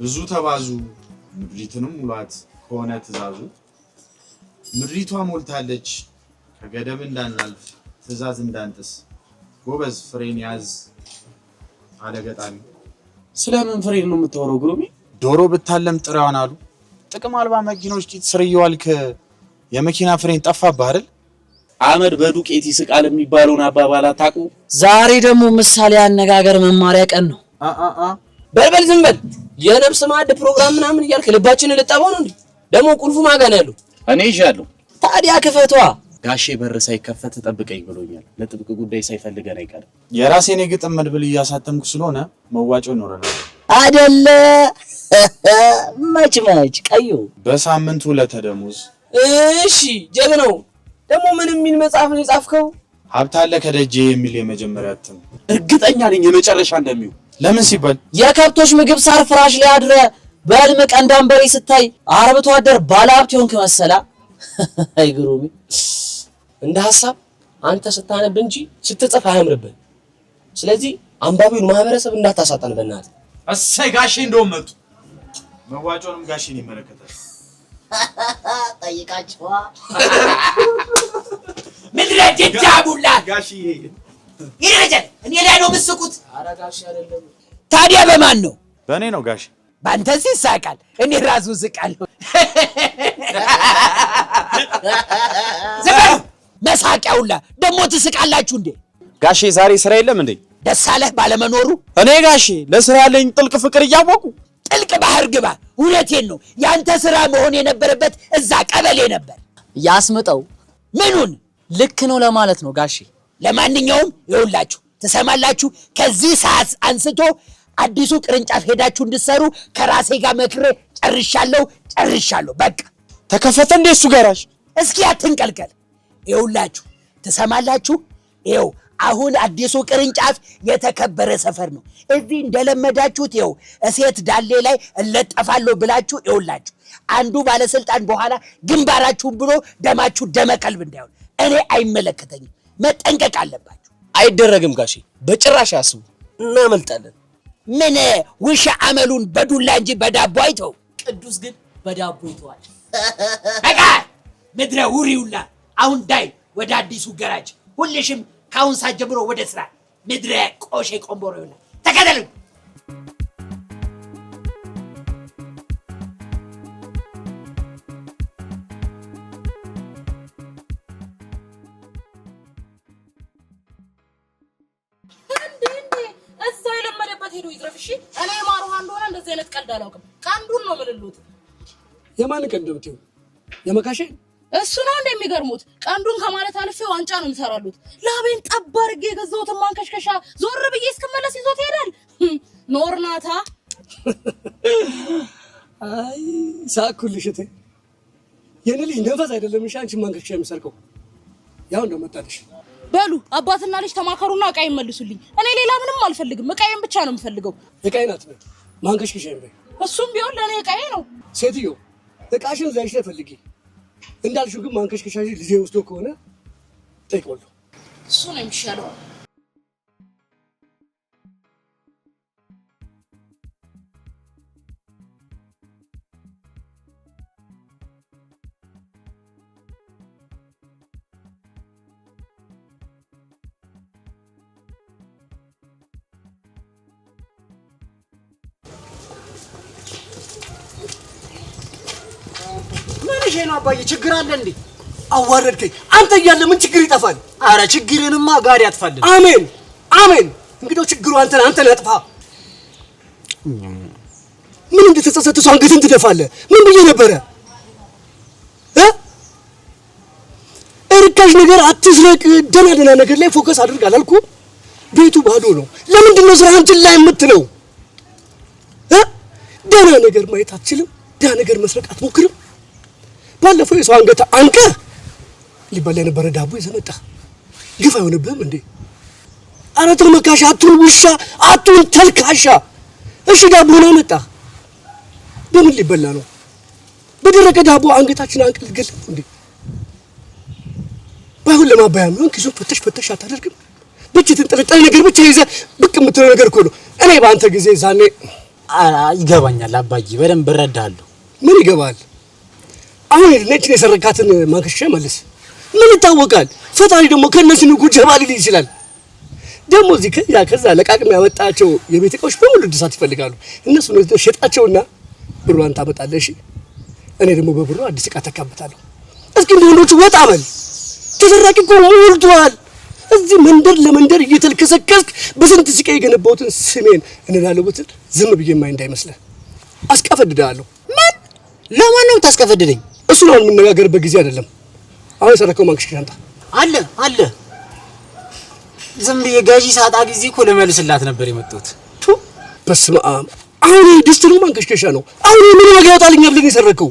ብዙ ተባዙ ምድሪትንም ሙሏት ከሆነ ትእዛዙ፣ ምድሪቷ ሞልታለች ከገደብ እንዳናልፍ ትእዛዝ እንዳንጥስ ጎበዝ ፍሬን ያዝ አለ ገጣሚ። ስለምን ፍሬን ነው የምታወራው ግሩሜ? ዶሮ ብታለም ጥሬዋን አሉ። ጥቅም አልባ መኪኖች ቂጥ ስር እየዋልክ የመኪና ፍሬን ጠፋብህ አይደል? አመድ በዱቄት ይስቃል የሚባለውን አባባል አታውቁ? ዛሬ ደግሞ ምሳሌ አነጋገር መማሪያ ቀን ነው። በልበል ዝም በል። የነፍስ ማዕድ ፕሮግራም ምናምን እያልክ ልባችንን ልጠበው ነው እንዴ? ደግሞ ቁልፉ ማን ጋር ነው ያለው? እኔ ይዣለሁ። ታዲያ ክፈቷ። ጋሼ በር ሳይከፈት ጠብቀኝ ብሎኛል። ለጥብቅ ጉዳይ ሳይፈልገን አይቀርም። የራሴን የግጥም መድብል እያሳተምኩ ስለሆነ መዋጮ ይኖረናል። አደለ? መች መች ቀዩ በሳምንቱ ለተደሞዝ። እሺ ጀግናው። ደግሞ ምን የሚል መጽሐፍ ነው የጻፍከው? ሀብታለ ከደጄ የሚል የመጀመሪያ እትም። እርግጠኛ ነኝ የመጨረሻ እንደሚሆን። ለምን ሲባል የከብቶች ምግብ ሳር ፍራሽ ላይ አድረ በህልም ቀንዳም በሬ ስታይ አርብቶ አደር ባለሀብት የሆንክ መሰላ። አይ ግሩሜ፣ እንደ ሀሳብ አንተ ስታነብ እንጂ ስትጽፍ አያምርብህ። ስለዚህ አንባቢውን ማህበረሰብ እንዳታሳጣን በእናትህ። እሰይ ጋሼ እንደውም መጡ። መዋጮንም ጋሼን ይመለከታል። ጠይቃቸዋ። ምድረ ጅዳቡላ ጋሽዬ ይረጃል። እኔ ላይ ነው የምትስቁት? ኧረ ጋሼ አይደለም። ታዲያ በማን ነው? በእኔ ነው ጋሼ። በአንተስ ይሳቃል፣ እኔ ራሱ ስቃለሁ። ዝም በሉ መሳቂያ ሁላ ደግሞ ትስቃላችሁ እንዴ? ጋሼ ዛሬ ስራ የለም እንዴ? ደስ አለህ ባለመኖሩ? እኔ ጋሼ ለስራ ያለኝ ጥልቅ ፍቅር እያወቁ ጥልቅ ባህር ግባ። እውነቴን ነው። ያንተ ስራ መሆን የነበረበት እዛ ቀበሌ ነበር። ያስምጠው። ምኑን? ልክ ነው ለማለት ነው ጋሼ። ለማንኛውም ይኸውላችሁ ትሰማላችሁ፣ ከዚህ ሰዓት አንስቶ አዲሱ ቅርንጫፍ ሄዳችሁ እንድትሰሩ ከራሴ ጋር መክሬ ጨርሻለሁ። ጨርሻለሁ። በቃ ተከፈተ እንዴ እሱ ጋራዥ? እስኪ አትንቀልቀል። ይኸውላችሁ ትሰማላችሁ፣ ይኸው አሁን አዲሱ ቅርንጫፍ የተከበረ ሰፈር ነው። እዚህ እንደለመዳችሁት ይኸው እሴት ዳሌ ላይ እለጠፋለሁ ብላችሁ ይኸውላችሁ አንዱ ባለስልጣን በኋላ ግንባራችሁን ብሎ ደማችሁ ደመ ከልብ እንዳይሆን እኔ አይመለከተኝም። መጠንቀቅ አለባችሁ። አይደረግም ጋሼ፣ በጭራሽ አያስቡ። እናመልጣለን። ምን ውሻ አመሉን በዱላ እንጂ በዳቦ አይተው። ቅዱስ ግን በዳቦ ይተዋል። በቃ ምድረ ውሪውላ አሁን ዳይ ወደ አዲሱ ገራጅ። ሁልሽም ከአሁን ሰዓት ጀምሮ ወደ ስራ። ምድረ ቆሼ ቆንቦሮ ይሆናል። ተከተሉ። እዛው የለመደበት ሄዶ ይዝረፍ። እሺ እኔ ማሩሃ እንደሆነ እንደዚህ አይነት ቀልድ አላውቅም። ቀንዱን ነው የምልሉት። የማን ቀንድ ነው የምትይው? የመካሼ እሱ ነው እንደሚገርሙት። ቀንዱን ከማለት አልፌ ዋንጫ ነው የምሰራሉት። ላቤን ጠብ አድርጌ የገዛሁትን ማንከሽከሻ ዞር ብዬ እስክመለስ ይዞት ይሄዳል። ኖርናታ። አይ ሳኩልሽ እቴ። የኔ ልጅ ነፈስ አይደለም። እሺ አንቺ ማንከሽከሻ የሚሰርቀው ያው እንደመጣልሽ። በሉ አባትና ልጅ ተማከሩና እቃዬን መልሱልኝ። እኔ ሌላ ምንም አልፈልግም። እቃዬን ብቻ ነው የምፈልገው። እቃዬን አትበይ፣ ማንከሽከሻዬን በይ። እሱም ቢሆን ለእኔ እቃዬ ነው። ሴትዮ እቃሽን እዛ ይሽ ፈልጊ። እንዳልሽው ግን ማንከሽከሻሽ ልጄ ወስዶ ከሆነ ጠይቀዋለሁ። እሱ ነው የሚሻለው። ምን ይሄ ነው አባዬ? ችግር አለ እንዴ? አዋረድከኝ። አንተ እያለ ምን ችግር ይጠፋል? አረ ችግርንማ ጋር ያጥፋልን። አሜን አሜን። እንግዲያው ችግሩ አንተን አንተን ያጥፋ። ምን እንደተጸጸተ ሰው አንገትን ትደፋለህ? ምን ብዬ ነበረ? እርካሽ ነገር አትስረቅ፣ ደህና ደህና ነገር ላይ focus አድርግ አላልኩም? ቤቱ ባዶ ነው። ለምንድን ነው ስራህን ችላ የምትለው? ደህና ነገር ማየት አትችልም? ደህና ነገር መስረቅ አትሞክርም? ባለፈው የሰው አንገት አንቀህ ሊበላ የነበረ ዳቦ ይዘህ መጣህ። ግፍ አይሆንብህም እንዴ? ኧረ ተው መካሻ፣ አትሁን ውሻ፣ አትሁን ተልካሻ። እሺ ዳቦን አመጣ፣ በምን ሊበላ ነው? በደረቀ ዳቦ አንገታችን አንቅል ልትገል እንዴ? ባይሆን ለማባያ የሚሆን ኪሱን ፈተሽ ፈተሽ አታደርግም? ብቻ የተንጠለጠለ ነገር ብቻ ይዘህ ብቅ የምትለው ነገር እኮ ነው። እኔ በአንተ ጊዜ ዛኔ ይገባኛል አባዬ፣ በደንብ እረዳለሁ። ምን ይገባል? አሁን ነጭን የሰረካትን ማንከሻ መልስ። ምን ይታወቃል? ፈጣሪ ደግሞ ከእነዚህ ንጉ ጀባ ሊል ይችላል። ደግሞ እዚህ ከዛ ከዛ ለቃቅም ያመጣቸው የቤት እቃዎች በሙሉ እድሳት ይፈልጋሉ። እነሱን ወስደህ ሸጣቸውና ብሯን ታመጣለህ። እሺ፣ እኔ ደግሞ በብሩ አዲስ እቃ ተካበታለሁ። እስኪ እንደ ወንዶቹ ወጣ በል። ተሰራቂ እኮ ሞልቷል። እዚህ መንደር ለመንደር እየተልከሰከስክ በስንት ስቃይ የገነባሁትን ስሜን እንላለሁ ብትል ዝም ብዬ የማይ እንዳይመስልህ አስቀፈድድሃለሁ። ምን? ለማን ነው የምታስቀፈድደኝ? እሱን አሁን የምነጋገርበት ጊዜ አይደለም። አሁን የሰረከው ማንከሽከሻ አምጣ። አለ አለ። ዝም ብዬ ገዢ ሳጣ ጊዜ እኮ ልመልስላት ነበር የመጣሁት። በስመ አብ! አሁን ይሄ ድስት ነው ማንከሽከሻ ነው? አሁን ይሄ ምን ዋጋ ያወጣልኛል ብለህ ነው የሰረከው?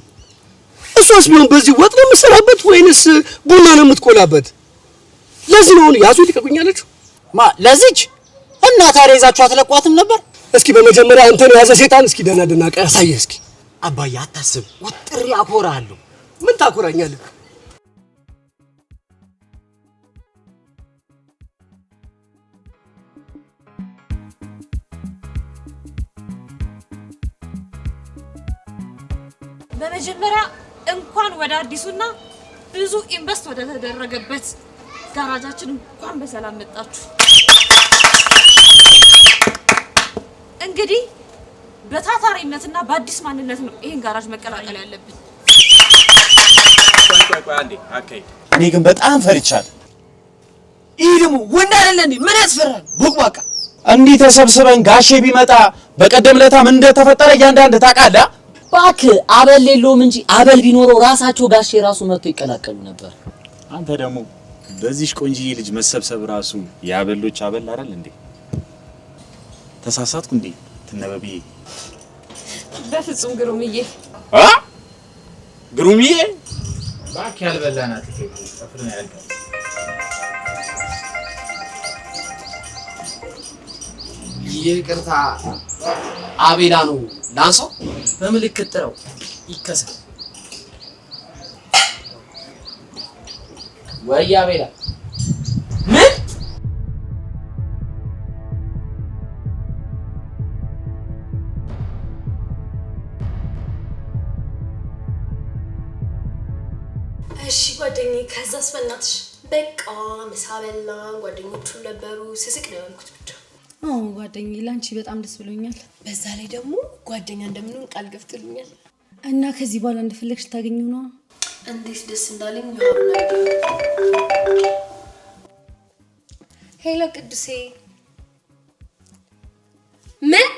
እሷስ ቢሆን በዚህ ወጥ ነው የምትሰራበት ወይንስ ቡና ነው የምትቆላበት? ለዚህ ነው አሁን ያዙ ልቀቁኝ አለችው። ማ ለዚች? እና ታዲያ ይዛችሁ አትለቋትም ነበር? እስኪ በመጀመሪያ አንተን የያዘ ሴጣን እስኪ ደህና ደህና ዕቃ ያሳየህ እስኪ። አባዬ አታስብ፣ ወጥሬ አኮራለሁ። ምን ታኮራኛለህ? በመጀመሪያ እንኳን ወደ አዲሱና ብዙ invest ወደ ተደረገበት ጋራጃችን እንኳን በሰላም መጣችሁ። እንግዲህ በታታሪነትና በአዲስ ማንነት ነው ይሄን ጋራጅ መቀላቀል ያለብን። እኔ ግን በጣም ፈርቻለሁ። ይህ ደግሞ ወንድ አይደለ እንዴ? ምን ያስፈራል? ቦቅቧቃ እንዲህ ተሰብስበን ጋሼ ቢመጣ በቀደም ለታ ምን እንደተፈጠረ እያንዳንድ ታውቃለህ? እባክህ አበል የለውም እንጂ አበል ቢኖረው ራሳቸው ጋሼ ራሱ መጥቶ ይቀላቀሉ ነበር። አንተ ደግሞ በዚህሽ ቆንጂዬ ልጅ መሰብሰብ ራሱ የአበሎች አበል አይደል እንዴ? ተሳሳትኩ እንዴ ትነበብዬ? በፍጹም ግሩምዬ። አ ግሩምዬ እባክህ ያልበላናት ጠፍርን ያልቃል። ይቅርታ አቤላ ነው ላንሳው። በምልክት ጥረው ይከሰል። ወይ አቤላ ምን? እሺ ጓደኛዬ፣ ከዛስ በእናትሽ በቃ ምሳ በላን፣ ጓደኞቹም ነበሩ። ስስቅ ነው ያልኩት ብቻ። አዎ ጓደኛዬ፣ ላንቺ በጣም ደስ ብሎኛል። በዛ ላይ ደግሞ ጓደኛ እንደምንሆን ቃል ገብቶልኛል። እና ከዚህ በኋላ እንደፈለግሽ ታገኘው ነው። እንዴት ደስ እንዳለኝ ይሆናል። Hello ቅዱሴ። ምን?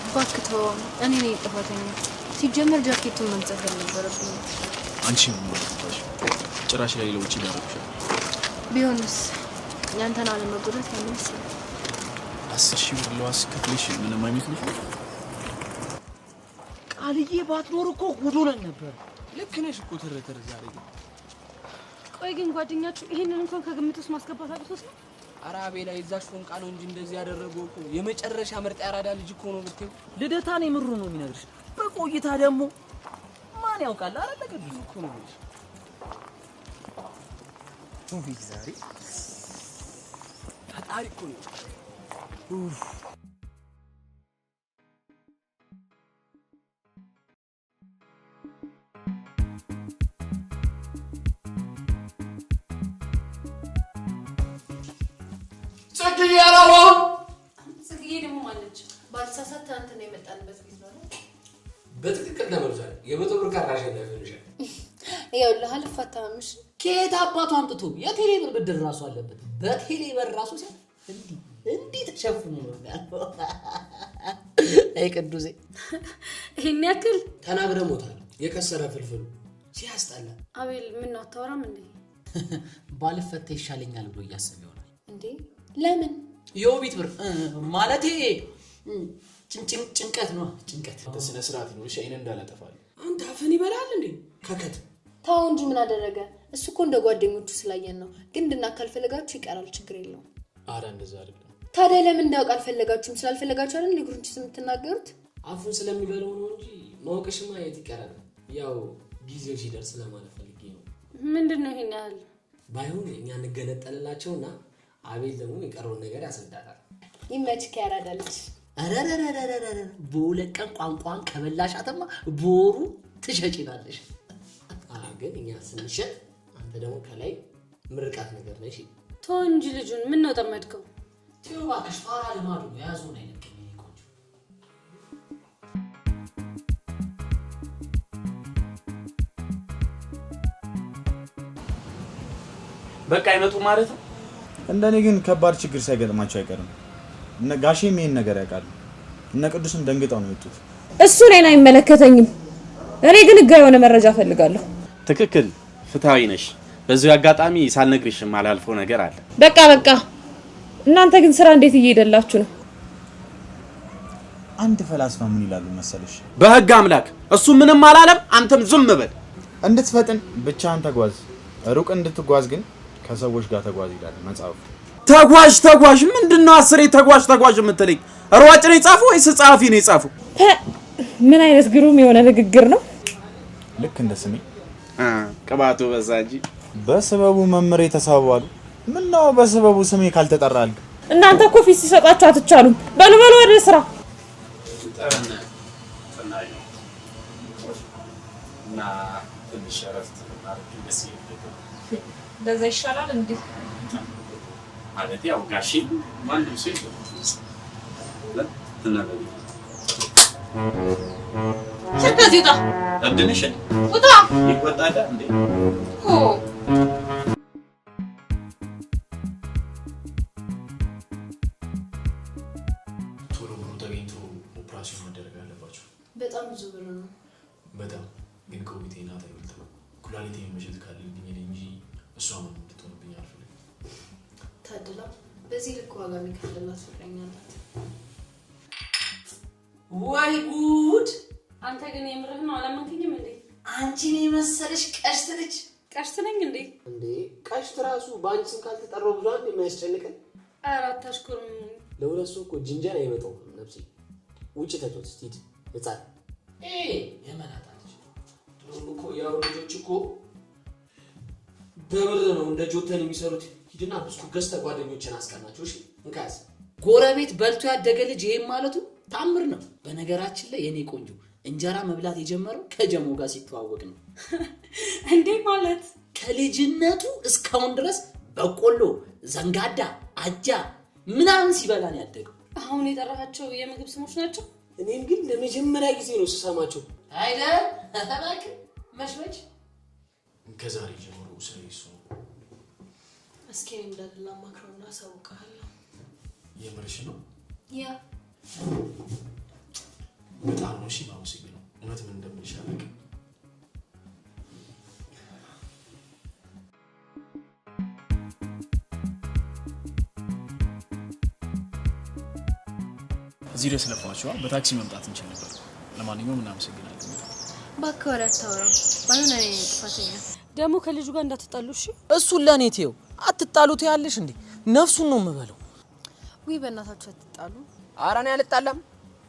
እባክህ ተወው፣ እኔ ነኝ ጥፋተኛ። ሲጀመር ጃኬቱን መግዛት አልነበረብኝም። አንቺ ምን ማለት ጭራሽ ለሌላ ውጪ ዳርኩሻል። ቢሆንስ ያንተን አለመጎዳት ያለ መሰለኝ። 10,000 ብር ለዋስ ከፍለሽ ምንም አይመስልሽም? ቃልዬ ባትኖር እኮ ጉድ ሆነን ነበር። ልክ ነሽ እኮ ትርትር ዛሬ ግን። ቆይ ግን ጓደኛችሁ ይሄንን እንኳን ከግምት ውስጥ ማስገባት አቅቶት ነው? ኧረ አቤላ የዛች ፎንቃ ነው እንጂ እንደዚህ ያደረገው እኮ የመጨረሻ ምርጥ ያራዳ ልጅ እኮ ነው ብትይው። ልደታን የምሩ ነው የሚነግርሽ። በቆይታ ደግሞ ማን ያውቃል? አረ ለቅዱስ እኮ ነው የሚልሽ። ውይ ዛሬ ፈጣሪ እኮ ነው። ኡፍ ጽግዬ አላወኩም። ጽግዬ ደግሞ ማነች? ባልሳሳት ትናንትና የመጣንበት ቤት ነው አይደል? በትክክል ተመልሷል። የ100 ብር ካርድ አሸናፊ ሆነሻል። ይኸውልህ አልፋታህም። እሺ ከየት አባቱ አምጥቶ የቴሌ ብር ብድር ራሱ አለበት። በቴሌ ብር ራሱ ሲያልፍ እንዲህ እንዲህ ተሸፍኖ ነው የሚያልፈው። አይ ቅዱሴ ይሄን ያክል ተናግረህ ሞታል። የከሰረ ፍልፍሉ ሲያስጠላ። አቤል ምን ነው አታወራም እንዴ? ባልፈታ ይሻለኛል ብሎ እያሰበ ይሆናል። እንዴ ለምን? የውቢት ብር ማለቴ ጭንቀት ነው ጭንቀት። ስነ ስርዓት ይኑርሽ፣ አይነ እንዳላጠፋል። አንተ አፈን ይበላል እንዴ? ከከት ተው እንጂ ምን አደረገ? እሱ እኮ እንደ ጓደኞቹ ስላየን ነው። ግን እንድናውቅ ካልፈለጋችሁ ይቀራል፣ ችግር የለውም። አረ እንደዛ አይደለም። ታዲያ ለምን እንዳውቅ አልፈለጋችሁም? ስላልፈለጋችሁ አይደል ንግሩን የምትናገሩት? አፉን ስለሚበላው ነው እንጂ ማወቅሽማ የት ይቀራል። ያው ጊዜው ሲደርስ ለማለት ፈልጌ ነው። ምንድን ነው ይሄን ያህል? ባይሆን እኛ እንገነጠልላቸውና አቤል ደግሞ የቀረውን ነገር ያስረዳታል። ይመችህ ያራዳ ልጅ። ኧረ በሁለት ቀን ቋንቋን ከበላሻትማ በወሩ ትሸጪናለሽ። ግን እኛ ስንሸጥ አንተ ደግሞ ከላይ ምርቃት ነገር ነሽ። ተው እንጂ ልጁን ምን ነው ጠመድከው? ተይው እባክሽ፣ ፋራ ልማዱ ነው የያዘውን አይለቅም። የእኔ ቆንጆ በቃ አይመጡ ማለት ነው። እንደኔ ግን ከባድ ችግር ሳይገጥማቸው አይቀርም። እነ ጋሼም ይሄን ነገር ያውቃሉ። እነ ቅዱስም ደንግጠው ነው የወጡት። እሱ እኔን አይመለከተኝም። እኔ ግን ህጋዊ የሆነ መረጃ እፈልጋለሁ። ትክክል፣ ፍትሃዊ ነሽ። በዚሁ አጋጣሚ ሳልነግርሽ የማላልፈው ነገር አለ። በቃ በቃ። እናንተ ግን ስራ እንዴት እየሄደላችሁ ነው? አንድ ፈላስፋ ምን ይላሉ መሰለሽ? በህግ አምላክ እሱ ምንም አላለም፣ አንተም ዝም በል። እንድትፈጥን ብቻህን ተጓዝ፣ ሩቅ እንድትጓዝ ግን ከሰዎች ጋር ተጓዝ ይላል መጽሐፉ። ተጓዥ ተጓዥ ምንድን ነው? አስሬ ተጓዥ ተጓዥ የምትለኝ ሯጭ ነው የጻፈው ወይስ ጸሐፊ ነው የጻፈው? ምን አይነት ግሩም የሆነ ንግግር ነው! ልክ እንደ ስሜ ቅባቱ በዛ እንጂ በስበቡ መምህሬ ተሳቡ አሉ። ምነው በስበቡ ስሜ ካልተጠራ አልክ? እናንተ እኮ ፊት ሲሰጣችሁ አትቻሉም። በሉ በሉ ወደ ስራ። እና ትንሽ እረፍት ማድረግ ደስ ይላል። እንደዛ ይሻላል እንዴ? ማለት ያው ጋሼ ማንም ሰው የለም። ከዚህ ውጣ! እብድ ነሽ? ውጣ! ይቆጣል እንዴ? ቶሎ ብሩ ተገኝቶ ኦፕራሲዮን መደረግ አለባቸው። በጣም ብዙ ብር ነው። በጣም ግን ከውቢቴ ናት አይበልጥም። ኩላሊቴ መሸጥ ካለብኝ እኔ እንጂ እሷ ምንም እንድትሆንብኝ አልፈልግም። ታድላ በዚህ ልክ ዋጋ የሚከፍልላት ፍቅረኛ አላት። ወይ ጉድ! አንተ ግን የምርህ ነው? አላመንከኝም እንዴ? አንቺን የመሰለሽ ቀሽት ልጅ። ቀሽት ነኝ እንዴ? እንዴ ቀሽት ራሱ በአንቺ ስም ካልተጠራው ብሎ አንድ የሚያስጨንቀን። ኧረ አታሽኮርም። ለሁለት ሰው እኮ ጅንጀን አይመጣውም። ነፍሴ ውጭ ተጫወት እስቲ ሂድ ህፃን። የመላጣ ልጅ። ድሮም እኮ ያው ልጆች እኮ በብር ነው እንደ ጆተን የሚሰሩት። ሂድና ብስኩት ገዝተህ ጓደኞችን አስቀናቸው። እሺ እንካያዝ። ጎረቤት በልቶ ያደገ ልጅ ይሄን ማለቱ ታምር ነው። በነገራችን ላይ የኔ ቆንጆ እንጀራ መብላት የጀመረው ከጀሞ ጋር ሲተዋወቅ ነው። እንዴ ማለት? ከልጅነቱ እስካሁን ድረስ በቆሎ፣ ዘንጋዳ፣ አጃ ምናምን ሲበላ ነው ያደገው። አሁን የጠራሃቸው የምግብ ስሞች ናቸው? እኔም ግን ለመጀመሪያ ጊዜ ነው ስሰማቸው። አይደል? እባክህ መሽመች። ከዛሬ ጀምሮ ስራዬ እሱ ነው። እስኪ እኔም እንዳለ አማክረውና አሳውቅሃለሁ። የምርሽ ነው? ያ በጣም ነው እሺ የማመሰግነው። እውነት ምን እንደምልሽ አላውቅም። እዚህ ድረስ ለፋችኋል። በታክሲ መምጣት እንችል ነበር። ለማንኛውም እናመሰግናለን። እባክህ ወሬ አታውራ። ባይሆን እኔ ነኝ ጥፋተኛ። ደግሞ ከልጁ ጋር እንዳትጣሉ እሺ? እሱን ለእኔ ተይው። አትጣሉ ትያለሽ እንዴ? ነፍሱን ነው የምበለው። ውይ በእናታችሁ አትጣሉ። ኧረ እኔ አልጣላም።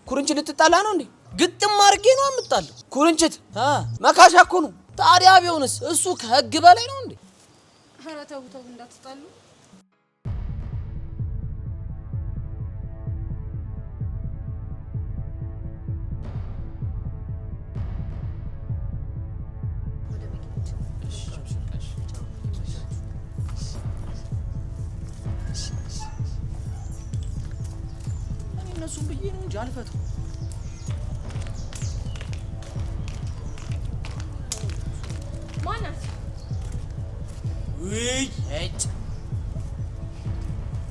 ኩርንችት ልትጣላ ነው እንዴ? ግጥም አድርጌ ነው የምጣለው። ኩርንችት መካሻ እኮ ነው። ታዲያ ቢሆንስ እሱ ከህግ በላይ ነው እንዴ? ኧረ ተው ተው እንዳትጣሉ። እኔ እነሱን ብዬ ነው እንጂ አልፈታም። ማናት? ውይ እጭ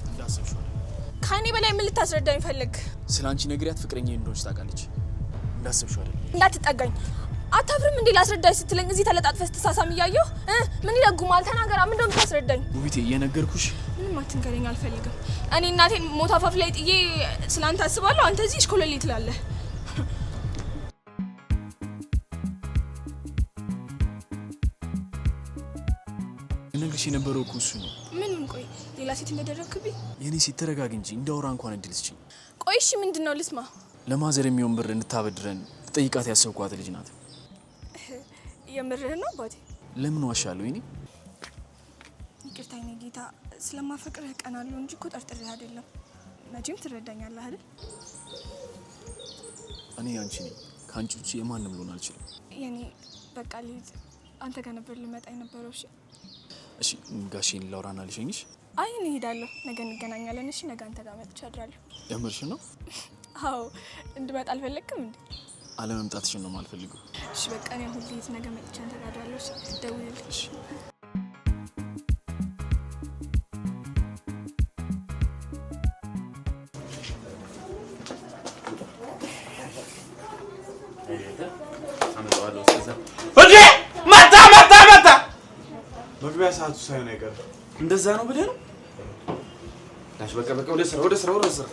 እንዳሰብሽው አይደለም። ከእኔ በላይ ምን ልታስረዳኝ ፈለግ? ስለ አንቺ ነግሪያት ፍቅረኛ እንደሆነች ታውቃለች። እንዳሰብሽው አይደለም። እንዳትጠጋኝ። አታፍርም እንዴ? ላስረዳኝ ስትለኝ እዚህ ተለጣጥፈህ ስትሳሳም እያየሁ ምን ይለጉማል? ተናገራ። ምንድን ነው የምታስረዳኝ? ውቢቴ እየነገርኩሽ ምንም አትንገረኝ፣ አልፈልግም። እኔ እናቴን ሞት አፋፍ ላይ ጥዬ ስለአንተ አስባለሁ፣ አንተ እዚህ እሽኮለሌ ትላለህ። ልነግርሽ የነበረው እኮ እሱ ነው። ምኑን? ቆይ ሌላ ሴት እንደደረብክብኝ? የኔ ሴት ተረጋግ እንጂ እንዳወራ እንኳን እድል ስጪኝ። ቆይ እሺ፣ ምንድን ነው ልስማ? ለማዘር የሚሆን ብር እንድታበድረን ጠይቃት ያሰብኳት ልጅ ናት። የምርህን ነው አባቴ? ለምን ዋሻለሁ? የኔ ይቅርታ የኔ ጌታ፣ ስለማፈቅርህ ቀናለሁ እንጂ እኮ ጠርጥሬህ አይደለም። መቼም ትረዳኛለህ አይደል? እኔ አንቺ ነኝ። ከአንቺ ውጭ የማንም ልሆን አልችልም። የኔ በቃ ልሂድ። አንተ ጋር ነበር ልመጣ የነበረው። እሺ እሺ፣ ጋሼን ላውራና ልሸኝሽ። አይ እኔ እሄዳለሁ። ነገ እንገናኛለን። እሺ፣ ነገ አንተ ጋር መጥቼ አድራለሁ። የምርሽን ነው? አዎ፣ እንድመጣ አልፈለግክም እንዴ? አለመምጣትሽን ነው የማልፈልገው። እሺ በቃ እኔ አሁን ልሂድ። ነገ መጥቼ አንተ ጋር አድራለሁ። እሺ፣ ደውልልኝ። እሺ። እንዴ መጣ መጣ መጣ። መግቢያ ሰዓቱ ሳይሆን አይቀርም። እንደዛ ነው ብለህ ነው? ላሽ በቃ በቃ፣ ወደ ስራ ወደ ስራ ወደ ስራ።